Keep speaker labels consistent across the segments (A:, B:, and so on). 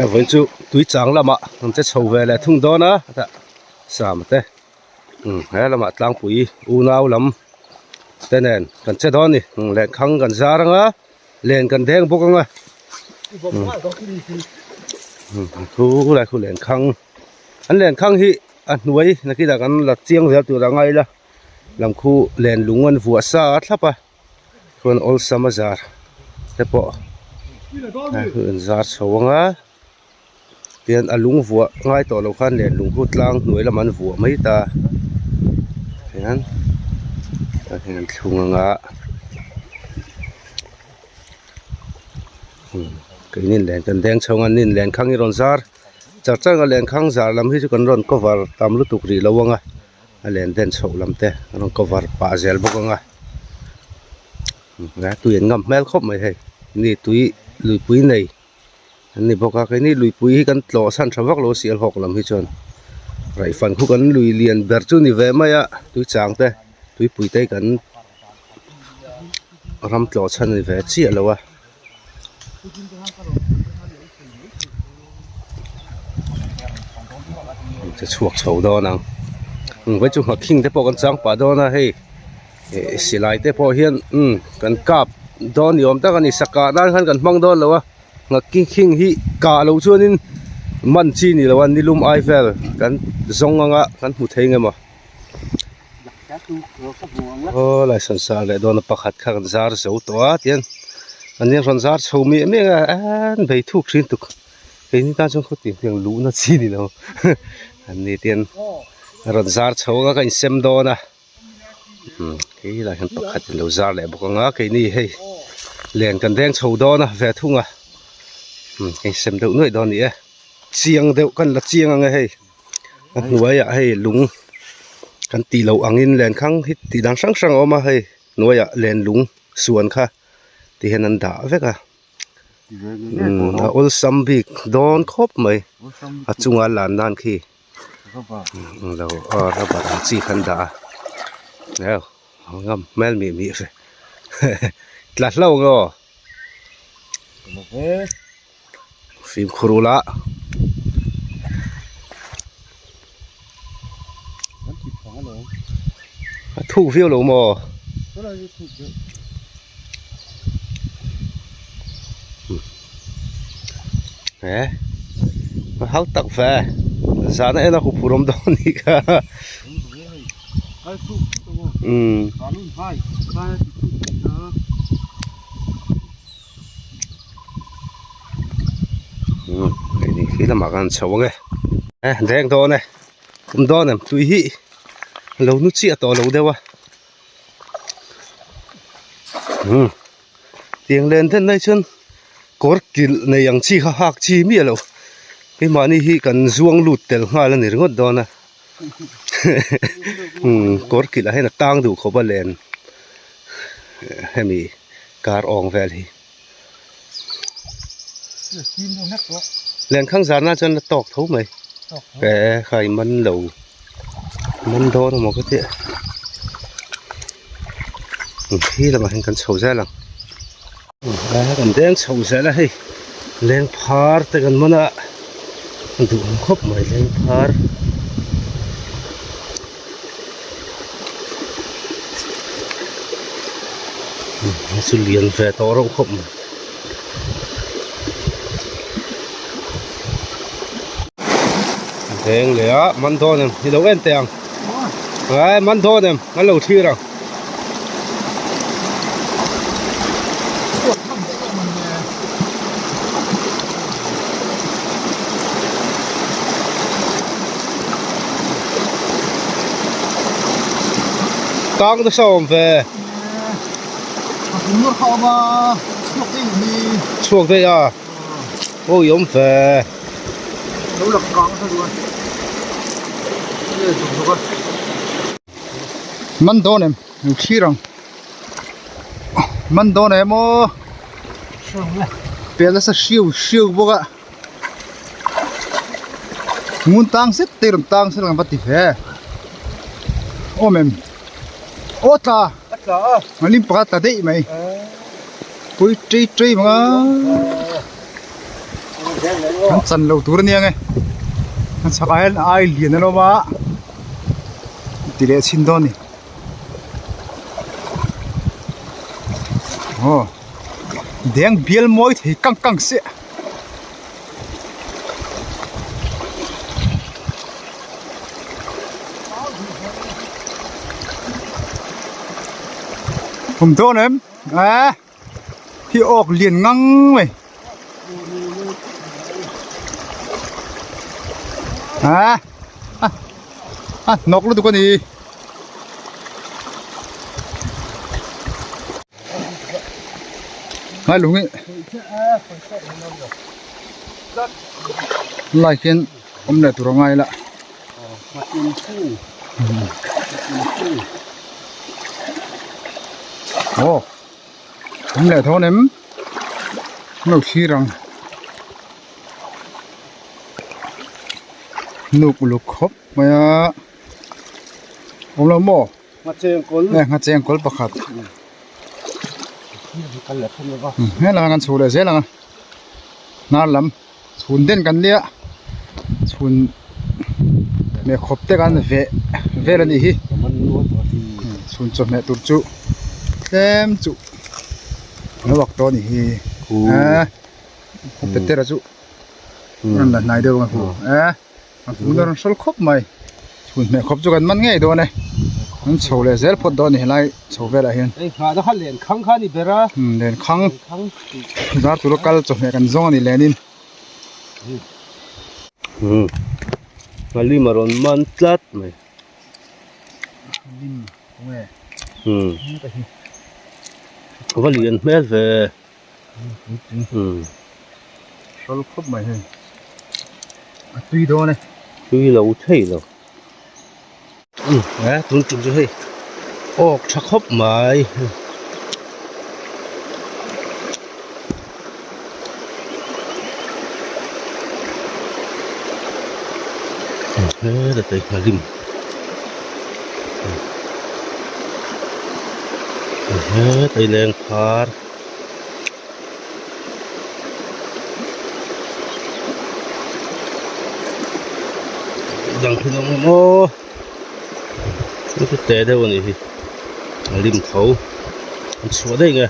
A: Vawiin chu tui chang lamah an che chho ve leh thung dawn a sama te he lamah tlangpui unau lam te nen kan che dawn a ni lenkhang kan zar anga len kan deng bawk anga thu lai khu lenkhang an lenkhang hi a hnuai nakinah kan la chiang zel tur a ngai la lam khu len lung an vuah sa thlap a. Chuan awlsam a zar te pawh a in zar chho ang a tian a lung vuah ngai tawh lo khan len lung khu tlang hnuai lamah an vuah mai ta tihian a in thlung ang a keini len kan deng chho ang a nin len khang hi rawn zar char char ang a len khang zar lam hi chu kan rawn cover tam lutuk rih lo ang a. A len den chhoh lam te an rawn cover pah zel bawk ang a tui an ngam hmel khawp mai hei ni tui luipui nei an ni bawk a keini luipui hi kan tlawh san tha vak lo a sialhawk lam hi chuan raihfan khu kan lui lian ber chu ni ve mai a tui chang te tuipui te hi kan ram tlawh chhan a ni ve chiah lo a. Che chhuak chho dawn ang vai chu nghakhing te pawh kan chang pah dawn a hei ih silai te pawh hian umm kan kap dawn ni awm tak a ni sakah nan khan kan hmang dawn lo a nghakhing hi kah loh chuanin man chi ni lo a nilum ai vel kan zawng anga kan hmu thei ang emaw. Aw lai sawn sar leh dawn a pakhat kha kan zar zo tawh a tihian an nia rawn zar chho miah miah a an bei thuk thin tuk keini tan chuan khawtin tiang luhna chi ni lo an ni tihian a rawn zar chho anga ka insem dawn a umm hei lai hian pakhat in lo zar leh bawk ang a keini hei len kan deng chho dawn a ve thung a umm ka insem deuh nuaih dawn a ni e chiang deuh kan la chiang ang e hei. A hnuaiah hei lung kan tih loh angin lenkhang hi tih dan hrang hrang a awm a hei hnuaiah len lung suan kha ti hian an dah vek a umm a awlsam bik dawn khawp mai a chunga lan nan khi englo aw rubber ang chi kha an dah a a ngam hmel mih mih ve tla hlauh ang aw. Fimkhur ula a thuk viau lo maw he a hau tak ve zan a en a huphurh awm dawn a nih kha umm. Hei khi lamah khan chho ang e eh deng dawn e awm dawn em tui hi lo nu chiah tawh lo deuh a umm tiang len den lai chuan kawr kilh nei ang chi kha hak chi miah lo keimahni hi kan zuang lut tel nghal a ni ringawt dawn a umm kawr kilh ah hian a tang duh khawp a len hemi kar awng vel hi lenkhang zar nan chuan la tawk tho mai eh khai man lo man dawn emaw ka tih khi lamah hian kan chho zel ang kan deng chho zel a hei leng phar te kan man a duhawm khawp mai leng phar. Chu lian ve tawh reuh khawp mai. Veng leh a man dawn em i lo en teh ang ai man dawn em an lo thlir ang. Tang nasa awm ve. Chhuak daih a. Aw i awm ve.
B: Man dawn em lo thlir ang man dawn em aw pel nasa hriau hriau bawk a ngun tang zet te rawn tang se lang va ti ve awm em aw tla a lim pakhat tla daih mai pui tei tei mang a. Kan chan lo tur a nia nge. Kan chhakah hian ai lian an awm a ti leh chhin dawn a ni. Aw deng bial mawi thei kang kang se. Awm dawn em eh hi awk lian ngang mai ah a hnawk lutuk a ni. Ngai lung hi lai khian awm leh tur a ngai la aw awm leh thawn em an lo thlir ang nuk uluk khawp mai a awm lo maw. Nghacheng kawl pakhat helai kan chho leh zel ang a hnar lam chhun den kan nia chhun hmeh khawp te kan veh vel a nih hi chhun chawhmeh tur chu tlem chu a lo vak tawh a nih hi petera chu a rawn la hnai deuh ang a. A hmun a rawn hrawl khawp mai chhun hmeh khawp chu kan man ngei dawn e an chho leh zel phawt dawn a ni helai chho velah hian
A: hei nghah na kha len khang kha a ni ber a
B: umm len khang zar tura kal chawhmeh kan zawng a ni lenin
A: umm nghalim a rawn man tlat mai
B: nghalim khawnge
A: umm a va lian hmel ve.
B: Hrawl khawp mai hei a tui dawn e
A: tui lo thei lo e tun tum chu hei awk tha khawp mai heta te nghalim heta leng phar. Dang hi awm em aw chu chu te deuh a nih hi a lim tho an chhuah daih nge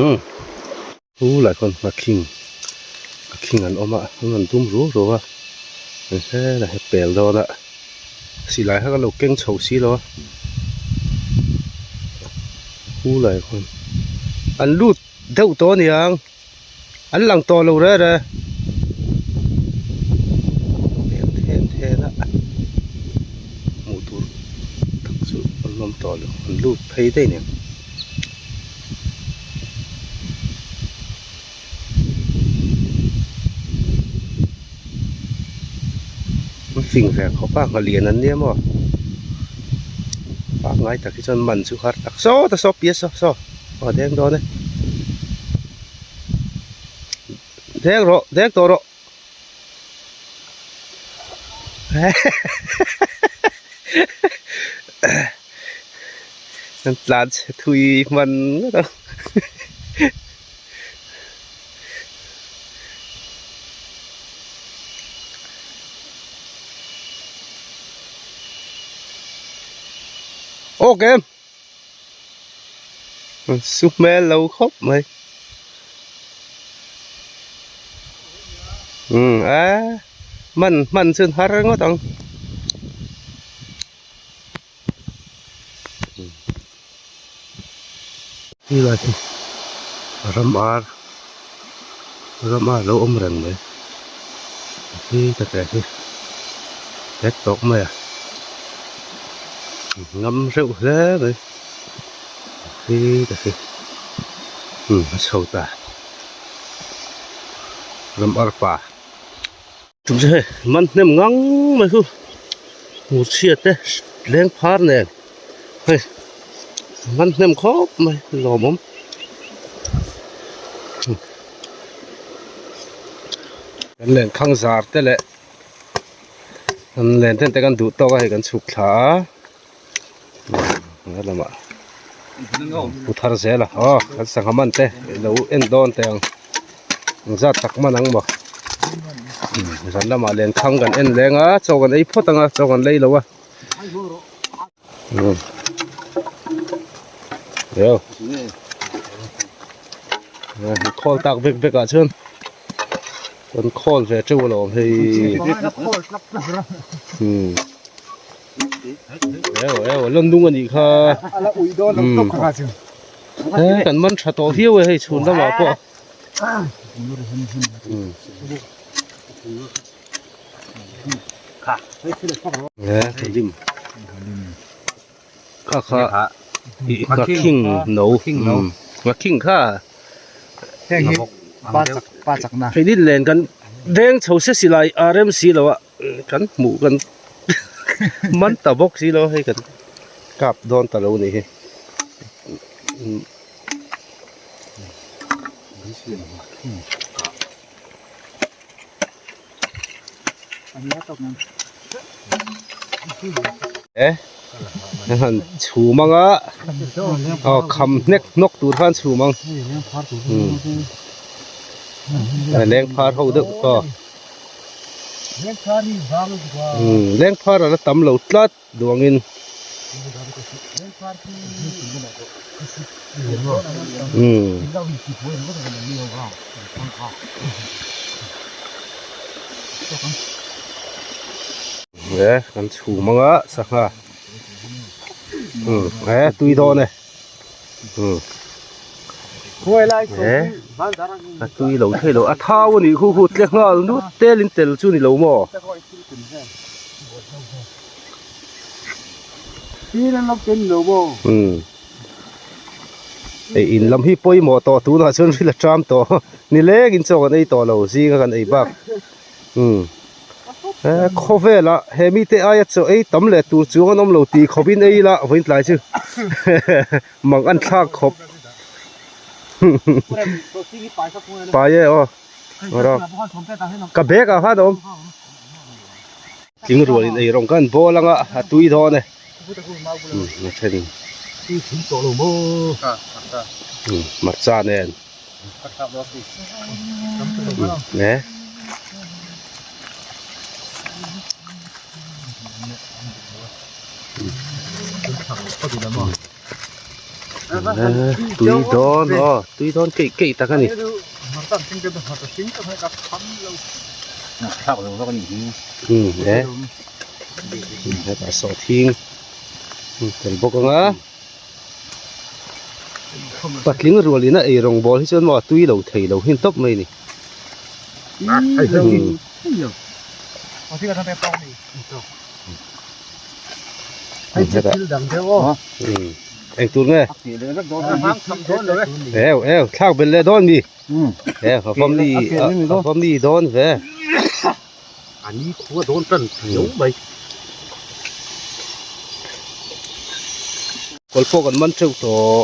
A: umm chu lai khawn nghakhing nghakhing an awm a an rawn dum ruau ruau a helai hi pel dawn a. Silai kha ka lo keng chho si lo a hu lai khawn an lut deuh tawh a niang an lang tawh lo reh reh eng then then a hmuh tur tak chu an awm tawh lo an lut phei daih a niang. An fing ve khawp a nghalian an nia maw pangngai tak hi chuan man chu har tak sawt a saw piah saw saw aw a deng dawn e deng rawh deng tawh rawh an tlan chhe thui hman ngawt ang. Ok em su hmel lo khawp mai umm a man hman chu an har ngawt ang. Helai hi ram ar ram ar lo awm reng mai hi ka teh hi het tawk mai a ngam reuh hle mai hi ta hi umm a chho ta ram ar pa. Tum chu hei man hnem ngang mai chu hmurchhia te leng phar nen hei man hnem khawp mai lawmawm kan len khang zar te leh kan len ten te kan duh tawk a hei kan chhuk thla a he lamah. Pu thar zel a aw kan sangha man te ilo en dawn teh ang engzat tak man ang maw zan lamah lenkhang kan en leng a chaw kan ei phawt ang a chaw kan lei lo a eo khawl tak vek vek ah chuan kan khawl ve teuh alawm hei umm. Eo eo lan nung anih kha umm he kan man tha tawh viau e hei chhun lamah pawh umm he lim kha kha ih nghakhing no umm nghakhing kha keini len kan veng chho se silai a rem si lo a. Kan hmuh kan man ta bawk si lo hei kan kap dawn ta lo ni hi. E han chhum anga aw kham hnek hnawk tur khan chhum ang leng phar ho deuh aw. Lengphar a la tam lo tlat duangin e kan chhum anga sangha e tui dawn e. A tui lo thei lo a thau a nih khu khu tle nghal nut tel in tel chu ni lo maw umm ei in lam hi pawimawh tawh tunah chuan ril a ṭam tawh nileng in chaw kan ei tawh lo zinga kan ei bak umm. He khawvelah he mite aia chaw ei tam leh tur chuang an awm lo tih khawpin ei ila vawiin tlai chu mang an thlak khawp pai e aw ka bag ah khan a awm tling rualin ei rawng khan bawl anga a tui dawn e a then hmarcha nen. Nè. Tui dawn aw tui dawn keih keih tak a ni. Umm e hetah sawhthing tel bawk ang a. Patling rualin a ei rawng bawl hi chuan maw a tui lo thei lo hin tawp mai a ni. Eng tur nge? Eu eu thlak belh leh dawn mi? E a family a family dawn ve.
C: Ani khua dawn tan lo mai.
A: Kawl pawh kan man teuh tawh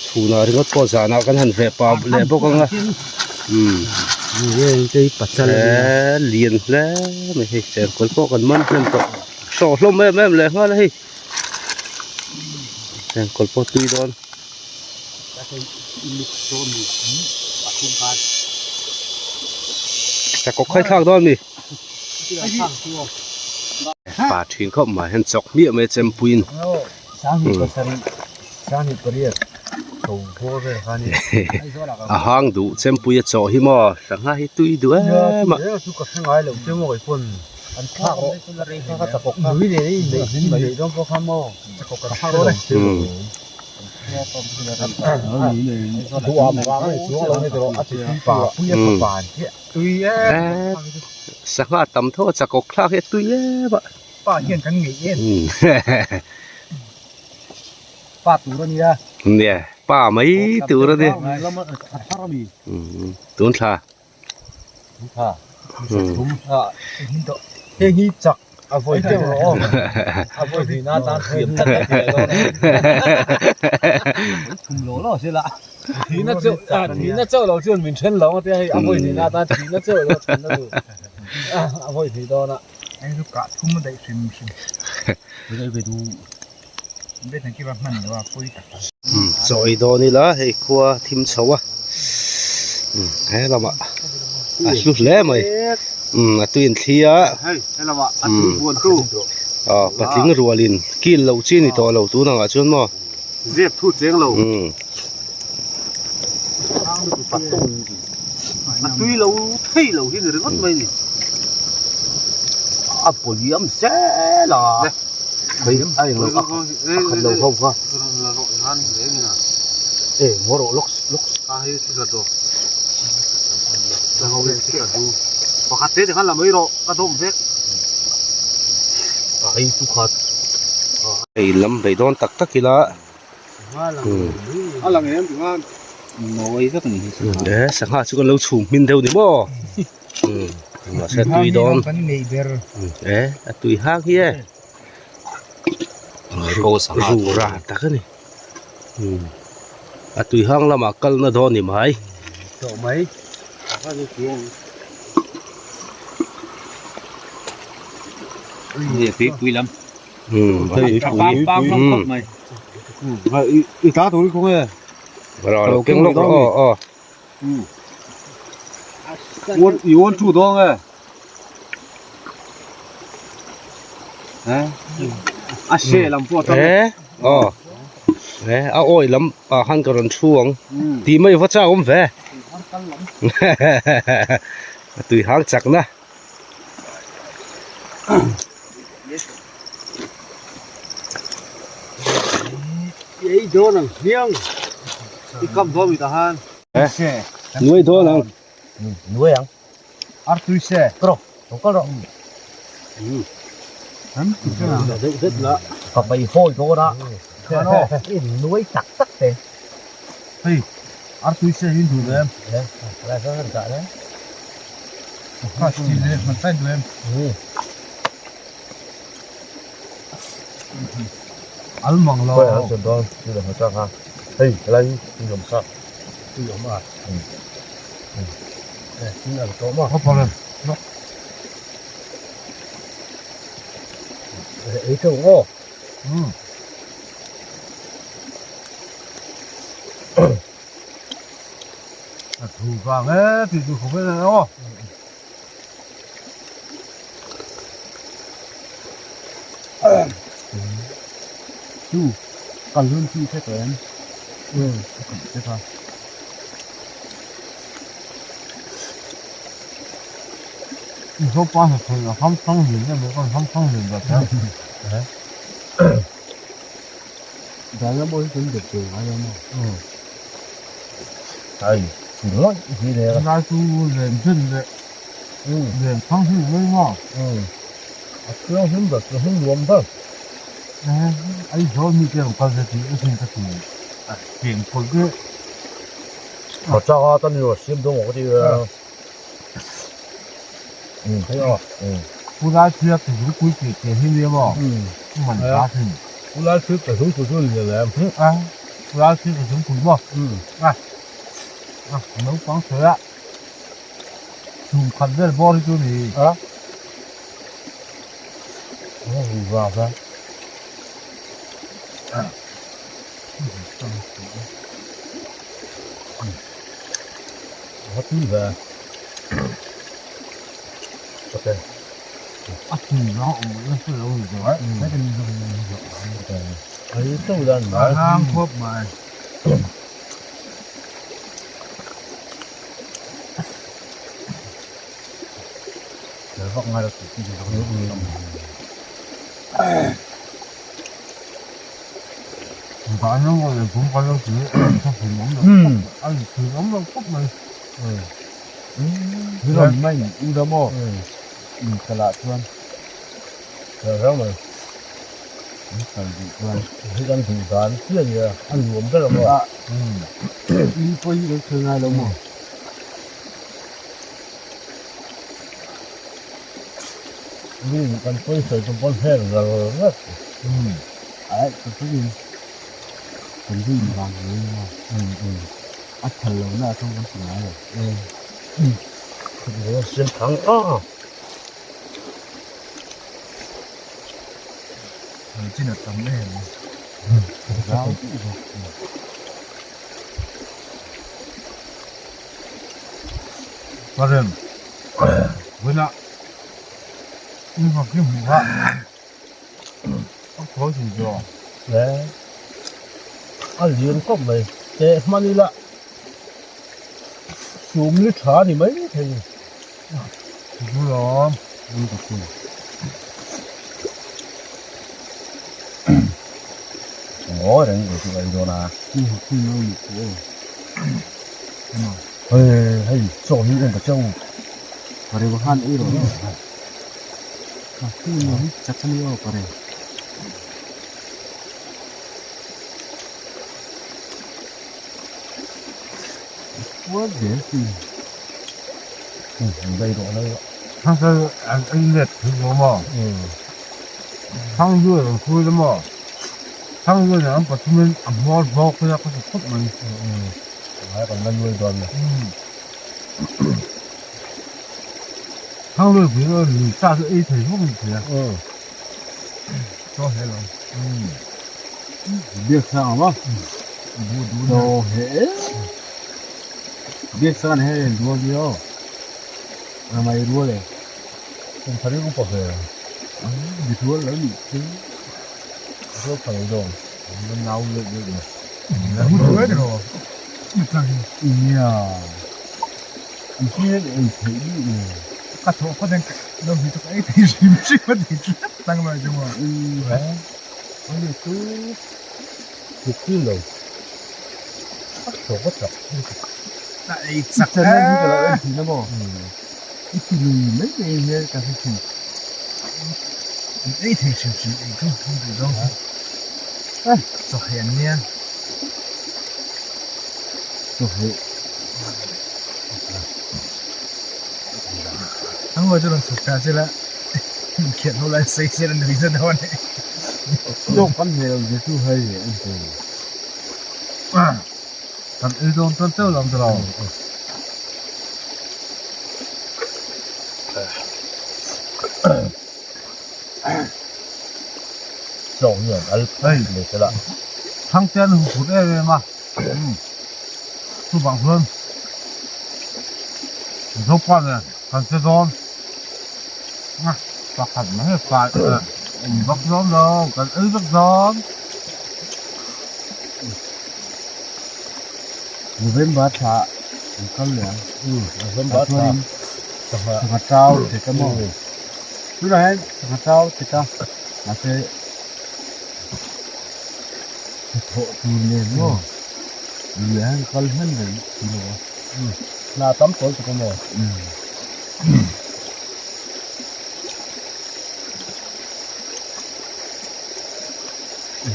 A: chhunah ringawt pawh zanah kan han veh pah leh bawk ang a umm he lian hle mai hei chengkawl pawh kan man hnem tawh hrawh hlawm em em leh nghal a hei chengkawl pawh tui dawn. Chakawk khai thlak dawn mi pa thin khawp mai hian chawk hmiah mai chempuiin a hang duh chempui a chawh hi maw sangha hi tui duh em a. Sangha tam tho a chakawk thlak hi a tui em a.
B: Pa hian kan ngeih em. Pa tur a nia.
A: Nia pa mai tur a nia. Tun thla.
B: Heng hi chak a vawi deuh rawh aw. A vawi hnih na tan thiam tak a ni dawn a. Thum lo lo se la. Thihna chauh ah thihna chauh lo chuan min then lo ang tia hei a vawi hnih na tan thihna chauh lo then na tur a vawi hnih dawn a. Hei chu kah thum a daih hrim hrim. Hei ve du.
A: Chaw ei dawn ila hei khua thim chho a he lamah a hlu hle mai umm a tui in thli a aw patling rualin kil loh chi ni tawh lo tun angah chuan maw umm. Hei a englo a khat lo ho kha e ngaw rawh lawk lawk
C: Pakhat te khan la mai rawh ka dawm vek
A: a hei chu khat hei lam bei dawn tak tak ila
C: a lang em tinga
A: nawi vek ni hi e sangha chu kan lo chhum hmin deuh ni maw. Mahse tui dawn e a tui hang hi e rura tak a ni a tui hang lamah kalna dawn ni mai keng lawk rawh aw aw.
C: I uan thu dawn e. A she lam pawh tam.
A: E aw e a awi lam ah khan ka rawn thu ang tih mai va chak awm ve a tui hang chak na.
C: Ei dawn ang hmiang i kam dawn mi tah han.
A: Nuai dawn ang.
C: Nuai ang. Ar tui se.
A: Kro, lo kal rawh. Deuh zet la.
C: Ka pai hawi dawn a. Nuai tak tak te. Hei, ar tui se hi duh em?
A: Lai sa han dah le.
B: Kha chi le man sai duh em?
C: Al mang lo.
A: Koi han sawn dawn tu lo hma chak a. Hei helai hi tui awm sa. Tui awm a. Eh, tin al tawh maw?
C: Hop hop.
A: Ei teuh aw.
C: A thu vang e tih chu khawp e aw. Chu kal hun chi hre tawh em? Te kha. Zopa hnathawh a ham thang hlim em kan ham thang hlim ber kher.
A: Dynamo hi kan bet ve ngai lo maw? Ai, ringawt hi le.
C: Lai chu len chen leh len thang hi mai maw?
A: A thianghlim ber chu hmun nuam ber.
C: Aizawl mi te ang kal ve tih a sin ka ti. A cheng pawlh deuh.
A: A changa ta ni siam dawn ka ti ve.
C: Pu Lai Thlia ke zungpui tih te hi nia maw? Man ta thin.
A: Pu Lai Thlia ke zungpui chu ni lem.
C: A, Pu Lai Thlia ke zungpui maw? A, a naupang sawi a. Chhum khat vel bawr hi chu ni.
A: A. A ru va va. A tui ve. Ok.
C: A tui na awm mai a lo ni zawh.
A: Ai teuh dan
C: mai. A hang khawp mai.
A: Vak ngai lo tih tih Kan pawisa chu pawn hel ngar ngar.
C: Ai ka chuin kan rin vang ni maw a thal lo na atang kan ti ngai lo.
A: Siam thang a.
C: Chin a tam em. Rau deuh zawk. Parem vuna ni ma ki mu ha a kho ji jo
A: le a lian khawp mai te hman ila sum li tha ni mai thei
C: chu lawm
A: ngawi reng chu a ei dawn a hei hei chaw hi en ta cheu
C: Thang zui an khui la maw thang zui an pathumin a hmawr bawk ila ka ti khawp mai thang zui pui chu lui sa chu ei thei vawk thei a chaw he lo
B: biak sang ang maw chaw he biak sang he rual hi aw ramai rual e
A: kum thari upa ve
B: mi rual lo nih chu
A: rual pha lo dawn an nau leh leh mai
B: nia an hmel ei theih bik lo
C: ka thawh phawt ang lo hi chu ka ei thei hrim hrim a ti tlat tang mai chu maw
A: ani chu dik lo a thawh ka chak
C: a ei chak
B: channel hi ka lo en thin a maw i ti lui mai mai hian ka hre thin
C: an ei thei hrim hrim ei chu thung duh zawng hi chawheh an nia
B: chawheh
C: Ang chu rawn chhuk ta che la khian ho lai sei se la nui za dawn e
B: Zawk kan hmel ang che chu hei an ti
C: Kan ei dawn tan chauh lam tawh lo.
A: Chaw hian al phei leh tel a.
C: Thangte an hmu phut em em a. Chuvang chuan Zopa nen kan che dawn. Pakhat mai fai awm vak dawn lo kan ei vek dawn.
B: November thla an kal leh ang.
A: November thla
B: sangha chau tek a maw tunah hian sangha chau tek a mahse hnathawh tur nen maw lui ah hian kal hman reng si lo a
A: hna tam tawl tuk a maw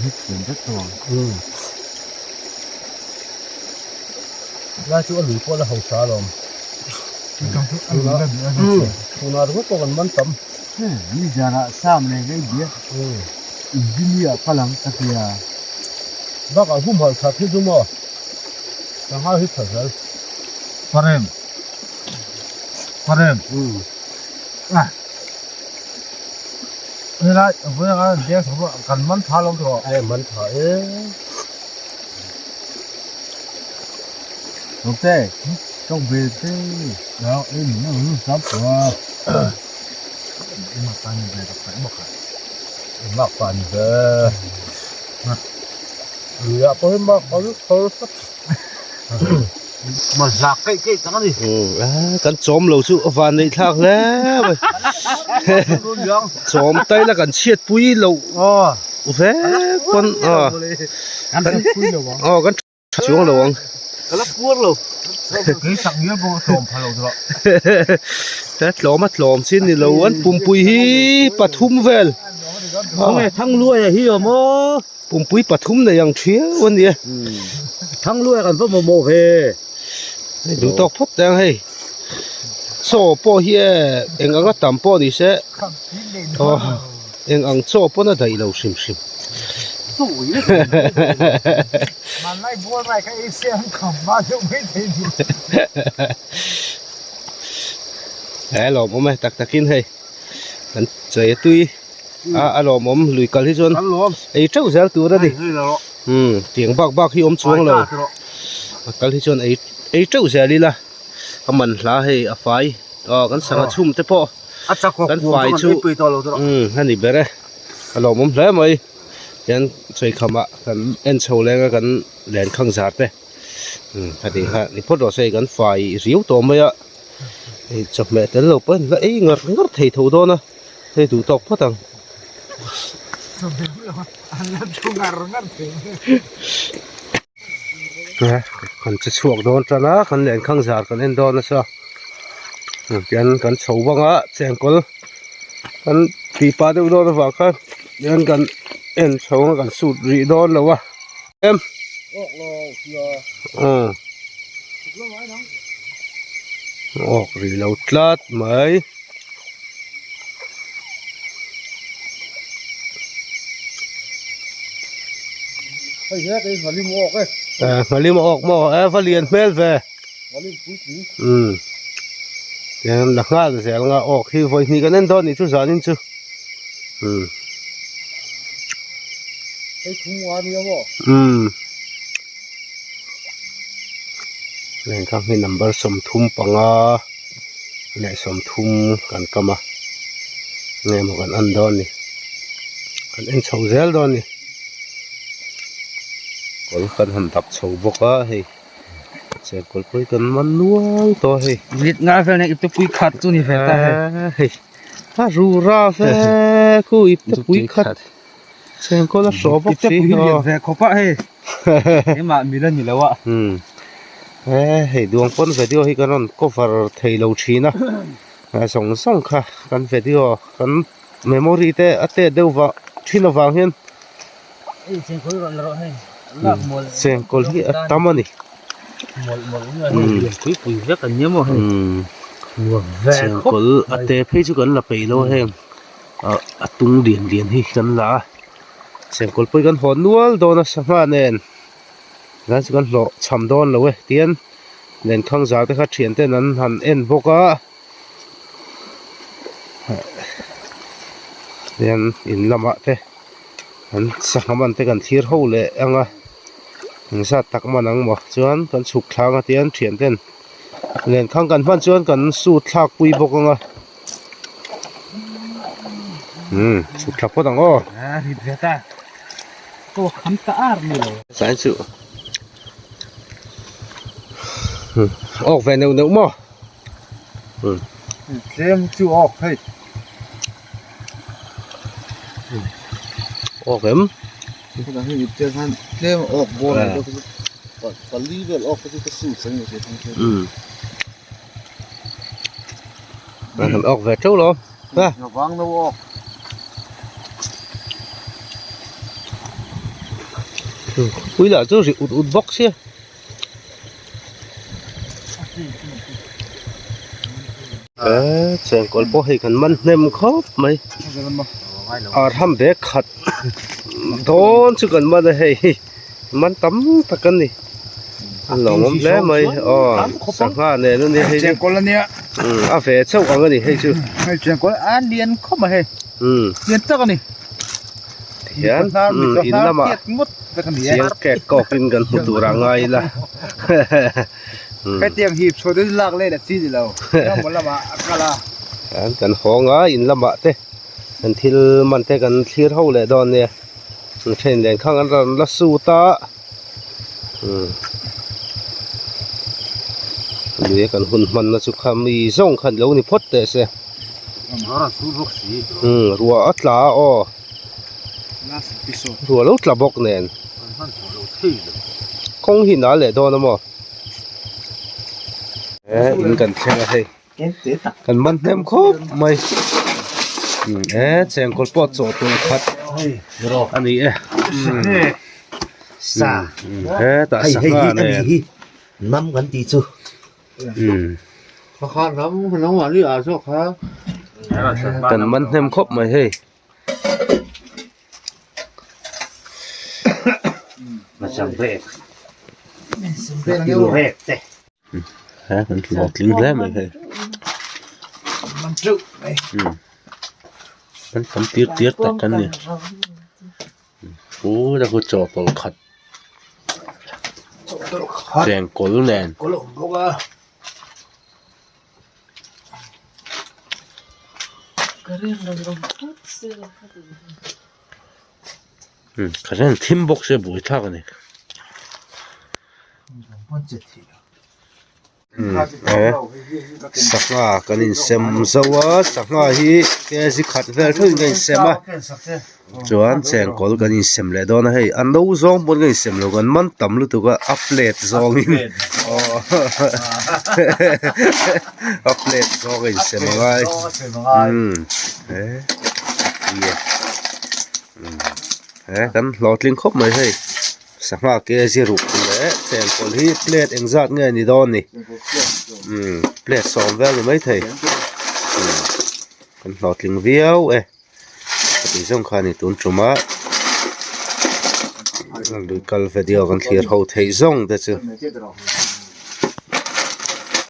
B: hit thiam vek tawh ang
A: Lai chu a lui pawh a la hausa alawm. Tuna ringawt pawh kan man tam.
B: Ni zanah sam nei ngei bia engineer ka lang ka tia.
A: Bakah humhalh that hi chu maw sangha hi tha zel.
C: Parem Parem Helai vawiin a deng chho kan man tha lo tawh.
A: Ai man tha e.
B: Ok, trong về thế
C: Đó, đây mình nó sắp quá. Mặc pan về đọc phải mặc hả?
A: Mặc pan về. Lựa có mặc có có
C: Mà giặc cái cái thằng gì?
A: Ừ, kan chawm lo chu van nei thlak hle mai. Chawm tai la kan chhiat pui lo.
C: Ờ.
A: Ve pawn a.
B: Kan pui lo ang.
A: Aw kan tha chuang lo ang.
C: Ka la puar lo. Cái sặc nghĩa vô tlawm pha lo chu.
A: He tlawm a tlawm chin ni lo an pumpui hi pathum vel.
C: Khawnge Thangluaia hi awm aw.
A: Pumpui pathum nei ang thiau a nia.
C: Thangluaia kan va mamawh ve.
A: Hei duh tawk phawt teh ang hei. Chaw pawh hi e eng anga tam pawh ni se aw eng ang chaw pawn a daih lo hrim hrim. He lawmawm e tak takin hei kan chei a tui a a lawmawm lui kal hi chuan ei teuh zel tur a ni umm tiang bak bak hi awm chuang lo a kal hi chuan ei ei teuh zel ila. A man hla hei a fai aw kan sangha chhum te pawh kan fai chu umm a ni ber e a lawmawm hle mai tian chawikhamah kan en chho leng a kan len khang zar te umm heti kha ni phawt rawh se hei kan fai riau tawh mai a hei chawhmeh tel lo pawh la ei ngar ngar thei tho dawn a hei duh tawk phawt ang. Kan che chhuak dawn tan a kan lenkhang zar kan en dawn nasa tian kan chho vang a chengkawl kan tih pah deuh dawn avang khan tian kan en chho ang a kan sut rih dawn lo a em awk rih lo tlat mai.
B: Hei he kei nghalim awk e.
A: Eh nghalim awk maw eh va lian hmel ve.
B: Nghalim puitling.
A: Um. Tian la nghal zel nga awk hi vawi hnih kan en dawn nih chu zanin chu. Um.
B: Hei thum nga nia maw.
A: Um. Lengkhang hi number 35 leh 30 kan kam a nge maw kan en dawn ni kan en chho zel dawn ni kawl kan han dap chho bawk a hei chengkawl pawh hi kan man nual tawh a hei
C: rit nga vel nen ipte pui khat chu ni ve ta hei
A: hei a rura ve khu ipte pui khat chengkawl a hrawh bawk si
C: ipte pui hi lian ve khawp a hei keimah mila ni lo a
A: he hei duang pawn video hi kan rawn cover thei lo thin a zawng zawng kha kan video kan memory te a tet deuh vah thin avang hian chengkawl hi a tam a ni chengkawl a te phei chu kan la peih lo a heng a tung lian lian hi kan la a chengkawl pawh hi kan haw nual dawn a sangha nen Tlai chu kan hlawh cham dawn lo e tian lenkhang zar te kha thian ten an han en bawk a tian in lamah te an sangha man te kan thlir ho leh ang a engzat tak man ang maw chuan kan chhuk thlang a tian thian ten lenkhang kan hman chuan kan sut thlak pui bawk ang a umm chhuk thla phawt ang aw. Sai chu awk ve neuh neuh maw
B: tlem chu awk hei
A: awk em
B: tlem awk bawr pali vel awk chu ka su chang
A: An awk ve teuh lo a
B: vang lo awk
A: pui lah chu ri ut ut bawk sia e chengkawl pawh hei kan man hnem khawp mai ar ham bag khat dawn chu kan man a hei man tam tak a ni a lawmawm hle mai aw sangha nen a nia hei chu
B: chengkawl a nia
A: a ve chauh ang a ni hei chu
B: hei chengkawl a lian khawp mai hei lian tak a ni
A: tihian in lamah chiang kek kawk in kan hmu tur a ngai ila
B: hetiang hip chhuah te chu lak let a chi ni lo emaw lamah a kal a
A: kan hawng a in lamah te kan thil man te kan thlir ho leh dawn nia an then len khang an rawn la sut a umm lui a kan hun hman na chu kha mi zawng khan lo ni phawt teh se umm ruah a tla a aw ruah lo tla bawk nen kawng hi nal leh dawn a maw he in kan thleng a hei. Kan man hnem khawp mai e chengkawl pawh chaw tur khat a ni e hetah sangha nen kan man hnem khawp mai hei. He kan hlawh tling hle mai hei kan tam tir tir tak a ni pura khu chawhtawlh khat chengkawl nen. Current thim bawk se buaithlak a ni. Sangha kan insem zo a sangha hi kg khat vel theuhin kan insem a chuan chengkawl kan insem leh dawn a hei a no zawng pawn kan insem lo kan man tam lutuk a a plate zawngin a plate zawng a insem a ngai he kan hlawhtling khawp mai hei. Sangha kg ruk leh chengkawl hi plate engzat nge ni dawn ni umm plate sawm vel ni maithei umm kan hlawhtling viau e ka tih zawng kha a ni tun tum a lui kal video kan thlir ho theih zawng te chu.